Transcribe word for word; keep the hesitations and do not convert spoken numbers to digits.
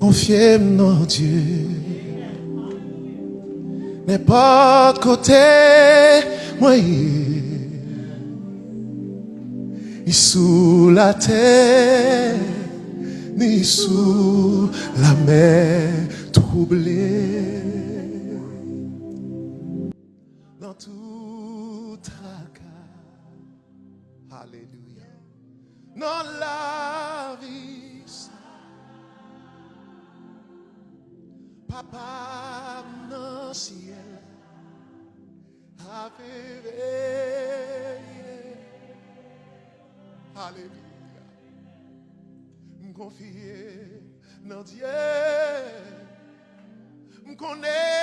Konfye m nan Dye. Nenpòt kote mwen ye, ni sou latè, ni sou lamè twouble. Nan tout traka, alelouya, nan lavi sa, Papa m nan syèl ap veye. Alelouya. M konfye nan Dye. M konnen